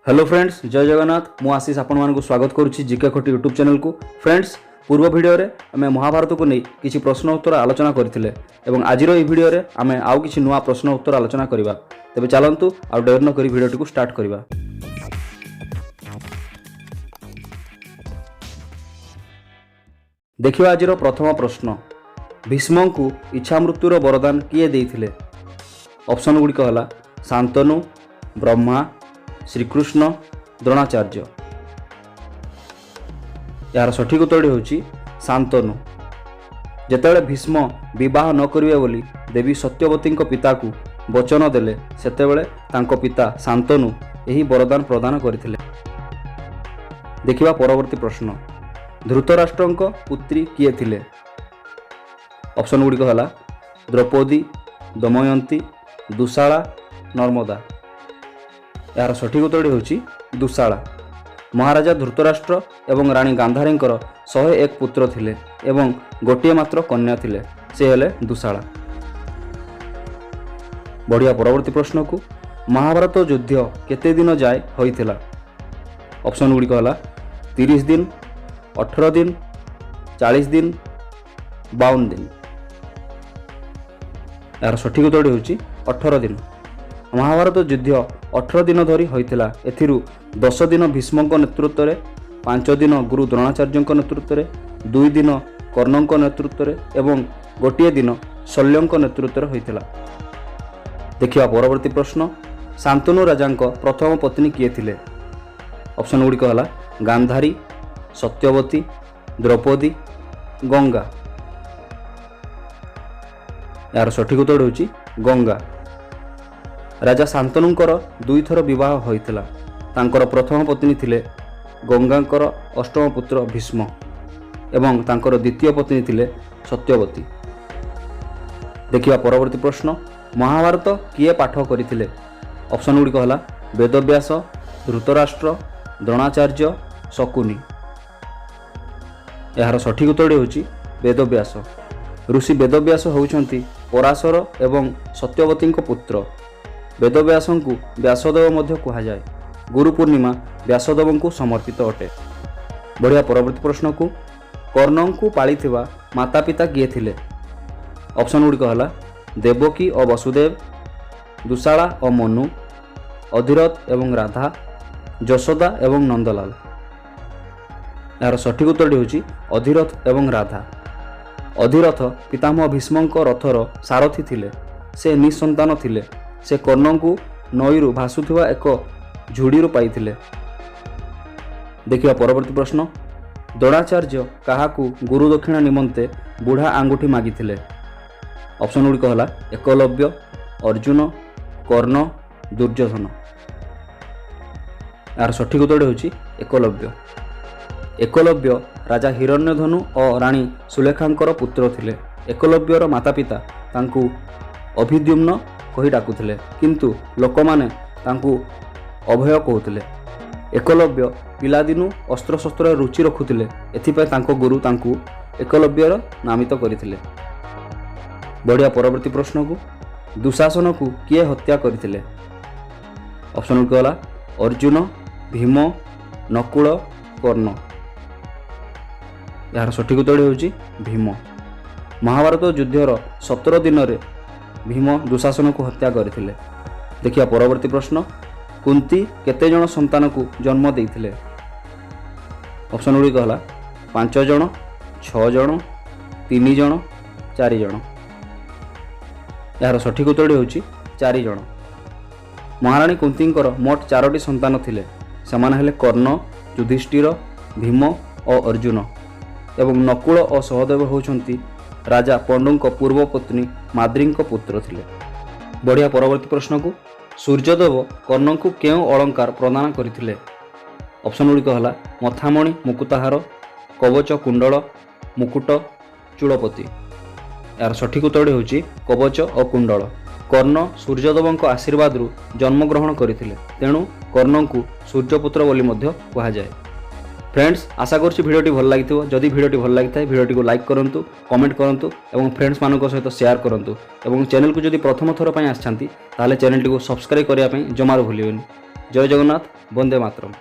Hello friends, ଜୟ ଜଗନ୍ନାଥ। ମୁଁ ଆଶିଷ ଆପଣମାନଙ୍କୁ ସ୍ୱାଗତ କରୁଛି ଜିକେ ଖଟି ୟୁଟ୍ୟୁବ୍ ଚ୍ୟାନେଲକୁ। ଫ୍ରେଣ୍ଡସ୍, ପୂର୍ବ ଭିଡ଼ିଓରେ ଆମେ ମହାଭାରତକୁ ନେଇ କିଛି ପ୍ରଶ୍ନ ଉତ୍ତର ଆଲୋଚନା କରିଥିଲେ ଏବଂ ଆଜିର ଏହି ଭିଡ଼ିଓରେ ଆମେ ଆଉ କିଛି ନୂଆ ପ୍ରଶ୍ନ ଉତ୍ତର ଆଲୋଚନା କରିବା। ତେବେ ଚାଲନ୍ତୁ, ଆଉ ଡେର ନ କରି ଭିଡ଼ିଓଟିକୁ ଷ୍ଟାର୍ଟ କରିବା। ଦେଖିବା ଆଜିର ପ୍ରଥମ ପ୍ରଶ୍ନ। ଭୀଷ୍ମଙ୍କୁ ଇଚ୍ଛା ମୃତ୍ୟୁର ବରଦାନ କିଏ ଦେଇଥିଲେ? ଅପସନ୍ ଗୁଡ଼ିକ ହେଲା ଶାନ୍ତନୁ, ବ୍ରହ୍ମା, ଶ୍ରୀକୃଷ୍ଣ, ଦ୍ରୋଣାଚାର୍ଯ୍ୟ। ଏହାର ସଠିକ୍ ଉତ୍ତରଟି ହେଉଛି ଶାନ୍ତନୁ। ଯେତେବେଳେ ଭୀଷ୍ମ ବିବାହ ନ କରିବେ ବୋଲି ଦେବୀ ସତ୍ୟବତୀଙ୍କ ପିତାକୁ ବଚନ ଦେଲେ, ସେତେବେଳେ ତାଙ୍କ ପିତା ଶାନ୍ତନୁ ଏହି ବରଦାନ ପ୍ରଦାନ କରିଥିଲେ। ଦେଖିବା ପରବର୍ତ୍ତୀ ପ୍ରଶ୍ନ। ଧୃତରାଷ୍ଟ୍ରଙ୍କ ପୁତ୍ରୀ କିଏ ଥିଲେ? ଅପସନ୍ ଗୁଡ଼ିକ ହେଲା ଦ୍ରୌପଦୀ, ଦମୟନ୍ତୀ, ଦୁଶାଳା, ନର୍ମଦା। ଏହାର ସଠିକ୍ ଉତ୍ତରଟି ହେଉଛି ଦୁଶାଳା। ମହାରାଜା ଧୃତରାଷ୍ଟ୍ର ଏବଂ ରାଣୀ ଗାନ୍ଧାରୀଙ୍କର 101 ପୁତ୍ର ଥିଲେ ଏବଂ ଗୋଟିଏ ମାତ୍ର କନ୍ୟା ଥିଲେ, ସେ ହେଲେ ଦୁଶାଳା। ବଢ଼ିବା ପରବର୍ତ୍ତୀ ପ୍ରଶ୍ନକୁ। ମହାଭାରତ ଯୁଦ୍ଧ କେତେ ଦିନ ଯାଏ ହୋଇଥିଲା? ଅପସନ୍ ଗୁଡ଼ିକ ହେଲା 30 ଦିନ, 18 ଦିନ, 40 ଦିନ, 52 ଦିନ। ଏହାର ସଠିକ୍ ଉତ୍ତରଟି ହେଉଛି 18 ଦିନ। ମହାଭାରତ ଯୁଦ୍ଧ 18 ଦିନ ଧରି ହୋଇଥିଲା। ଏଥିରୁ 10 ଦିନ ଭୀଷ୍ମଙ୍କ ନେତୃତ୍ୱରେ, 5 ଦିନ ଗୁରୁ ଦ୍ରୋଣାଚାର୍ଯ୍ୟଙ୍କ ନେତୃତ୍ୱରେ, 2 ଦିନ କର୍ଣ୍ଣଙ୍କ ନେତୃତ୍ୱରେ ଏବଂ ଗୋଟିଏ ଦିନ ଶଲ୍ୟଙ୍କ ନେତୃତ୍ୱରେ ହୋଇଥିଲା। ଦେଖିବା ପରବର୍ତ୍ତୀ ପ୍ରଶ୍ନ। ଶାନ୍ତନୁ ରାଜାଙ୍କ ପ୍ରଥମ ପତ୍ନୀ କିଏ ଥିଲେ? ଅପସନ୍ ଗୁଡ଼ିକ ହେଲା ଗାନ୍ଧାରୀ, ସତ୍ୟବତୀ, ଦ୍ରୌପଦୀ, ଗଙ୍ଗା। ଏହାର ସଠିକ୍ ଉତ୍ତର ହେଉଛି ଗଙ୍ଗା। ରାଜା ଶାନ୍ତନୁଙ୍କର ଦୁଇଥର ବିବାହ ହୋଇଥିଲା। ତାଙ୍କର ପ୍ରଥମ ପତ୍ନୀ ଥିଲେ ଗଙ୍ଗାଙ୍କର ଅଷ୍ଟମ ପୁତ୍ର ଭୀଷ୍ମ ଏବଂ ତାଙ୍କର ଦ୍ୱିତୀୟ ପତ୍ନୀ ଥିଲେ ସତ୍ୟବତୀ। ଦେଖିବା ପରବର୍ତ୍ତୀ ପ୍ରଶ୍ନ। ମହାଭାରତ କିଏ ପାଠ କରିଥିଲେ? ଅପସନ୍ ଗୁଡ଼ିକ ହେଲା ବେଦବ୍ୟାସ, ଧୃତରାଷ୍ଟ୍ର, ଦ୍ରୋଣାଚାର୍ଯ୍ୟ, ଶକୁନି। ଏହାର ସଠିକ୍ ଉତ୍ତରଟି ହେଉଛି ବେଦବ୍ୟାସ। ଋଷି ବେଦବ୍ୟାସ ହେଉଛନ୍ତି ପରାଶର ଏବଂ ସତ୍ୟବତୀଙ୍କ ପୁତ୍ର। ବେଦବ୍ୟାସଙ୍କୁ ବ୍ୟାସଦେବ ମଧ୍ୟ କୁହାଯାଏ। ଗୁରୁ ପୂର୍ଣ୍ଣିମା ବ୍ୟାସଦେବଙ୍କୁ ସମର୍ପିତ ଅଟେ। ବଢ଼ିବା ପରବର୍ତ୍ତୀ ପ୍ରଶ୍ନକୁ। କର୍ଣ୍ଣଙ୍କୁ ପାଳିଥିବା ମାତା ପିତା କିଏ ଥିଲେ? ଅପସନ୍ ଗୁଡ଼ିକ ହେଲା ଦେବକୀ ଓ ବସୁଦେବ, ଦୁଶାଳା ଓ ମନୁ, ଅଧିରଥ ଏବଂ ରାଧା, ଯଶୋଦା ଏବଂ ନନ୍ଦଲାଲ। ଏହାର ସଠିକ୍ ଉତ୍ତରଟି ହେଉଛି ଅଧିରଥ ଏବଂ ରାଧା। ଅଧିରଥ ପିତାମହ ଭୀଷ୍ମଙ୍କ ରଥର ସାରଥୀ ଥିଲେ। ସେ ନିଃସନ୍ତାନ ଥିଲେ। ସେ କର୍ଣ୍ଣଙ୍କୁ ନଈରୁ ଭାସୁଥିବା ଏକ ଝୁଡ଼ିରୁ ପାଇଥିଲେ। ଦେଖିବା ପରବର୍ତ୍ତୀ ପ୍ରଶ୍ନ। ଦ୍ରୋଣାଚାର୍ଯ୍ୟ କାହାକୁ ଗୁରୁଦକ୍ଷିଣା ନିମନ୍ତେ ବୁଢ଼ା ଆଙ୍ଗୁଠି ମାଗିଥିଲେ? ଅପସନ୍ ଗୁଡ଼ିକ ହେଲା ଏକଲବ୍ୟ, ଅର୍ଜୁନ, କର୍ଣ୍ଣ, ଦୁର୍ଯ୍ୟୋଧନ। ଏହାର ସଠିକ୍ ଉତ୍ତରଟି ହେଉଛି ଏକଲବ୍ୟ। ଏକଲବ୍ୟ ରାଜା ହିରଣ୍ୟଧନୁ ଓ ରାଣୀ ସୁଲେଖାଙ୍କର ପୁତ୍ର ଥିଲେ। ଏକଲବ୍ୟର ମାତା ପିତା ତାଙ୍କୁ ଅଭିଦ୍ୟୁମ୍ନ କହି ଡାକୁଥିଲେ, କିନ୍ତୁ ଲୋକମାନେ ତାଙ୍କୁ ଅଭୟ କହୁଥିଲେ। ଏକଲବ୍ୟ ପିଲାଦିନୁ ଅସ୍ତ୍ରଶସ୍ତ୍ରରେ ରୁଚି ରଖୁଥିଲେ। ଏଥିପାଇଁ ତାଙ୍କ ଗୁରୁ ତାଙ୍କୁ ଏକଲବ୍ୟର ନାମିତ କରିଥିଲେ। ବଢ଼ିବା ପରବର୍ତ୍ତୀ ପ୍ରଶ୍ନକୁ। ଦୁଶାସନକୁ କିଏ ହତ୍ୟା କରିଥିଲେ? ଅପସନ୍ ଗୁଡ଼ିକ ହେଲା ଅର୍ଜୁନ, ଭୀମ, ନକୁଳ, କର୍ଣ୍ଣ। ଏହାର ସଠିକ୍ ଉତ୍ତରଟି ହେଉଛି ଭୀମ। ମହାଭାରତ ଯୁଦ୍ଧର 17 ଦିନରେ ଭୀମ ଦୁଶାସନକୁ ହତ୍ୟା କରିଥିଲେ। ଦେଖିବା ପରବର୍ତ୍ତୀ ପ୍ରଶ୍ନ। କୁନ୍ତି କେତେ ଜଣ ସନ୍ତାନକୁ ଜନ୍ମ ଦେଇଥିଲେ? ଅପସନ୍ ଗୁଡ଼ିକ ହେଲା ପାଞ୍ଚ ଜଣ, ଛଅ ଜଣ, ତିନି ଜଣ, ଚାରି ଜଣ। ଏହାର ସଠିକ୍ ଉତ୍ତରଟି ହେଉଛି ଚାରି ଜଣ। ମହାରାଣୀ କୁନ୍ତୀଙ୍କର ମୋଟ ଚାରୋଟି ସନ୍ତାନ ଥିଲେ। ସେମାନେ ହେଲେ କର୍ଣ୍ଣ, ଯୁଧିଷ୍ଠିର, ଭୀମ ଓ ଅର୍ଜୁନ ଏବଂ ନକୁଳ ଓ ସହଦେବ ହେଉଛନ୍ତି ରାଜା ପଣ୍ଡୁଙ୍କ ପୂର୍ବ ପତ୍ନୀ ମାଦ୍ରୀଙ୍କ ପୁତ୍ର ଥିଲେ। ବଢ଼ିବା ପରବର୍ତ୍ତୀ ପ୍ରଶ୍ନକୁ। ସୂର୍ଯ୍ୟଦେବ କର୍ଣ୍ଣଙ୍କୁ କେଉଁ ଅଳଙ୍କାର ପ୍ରଦାନ କରିଥିଲେ? ଅପସନ୍ ଗୁଡ଼ିକ ହେଲା ମଥାମଣି, ମୁକୁତାହାର, କବଚ, କୁଣ୍ଡଳ, ମୁକୁଟ, ଚୂଳପତି। ଏହାର ସଠିକ୍ ଉତ୍ତରଟି ହେଉଛି କବଚ ଓ କୁଣ୍ଡଳ। କର୍ଣ୍ଣ ସୂର୍ଯ୍ୟଦେବଙ୍କ ଆଶୀର୍ବାଦରୁ ଜନ୍ମଗ୍ରହଣ କରିଥିଲେ। ତେଣୁ କର୍ଣ୍ଣଙ୍କୁ ସୂର୍ଯ୍ୟପୁତ୍ର ବୋଲି ମଧ୍ୟ କୁହାଯାଏ। ଫ୍ରେଣ୍ଡସ୍, ଆଶା କରୁଛି ଭିଡ଼ିଓଟି ଭଲ ଲାଗିଥିବ। ଯଦି ଭିଡ଼ିଓଟି ଭଲ ଲାଗିଥାଏ, ଭିଡ଼ିଓଟିକୁ ଲାଇକ୍ କରନ୍ତୁ, କମେଣ୍ଟ କରନ୍ତୁ ଏବଂ ଫ୍ରେଣ୍ଡସ୍ମାନଙ୍କ ସହିତ ସେୟାର କରନ୍ତୁ ଏବଂ ଚ୍ୟାନେଲକୁ ଯଦି ପ୍ରଥମ ଥର ପାଇଁ ଆସିଛନ୍ତି, ତାହେଲେ ଚ୍ୟାନେଲଟିକୁ ସବସ୍କ୍ରାଇବ୍ କରିବା ପାଇଁ ଜମାରୁ ଭୁଲିବେନି। ଜୟ ଜଗନ୍ନାଥ। ବନ୍ଦେ ମାତରମ୍।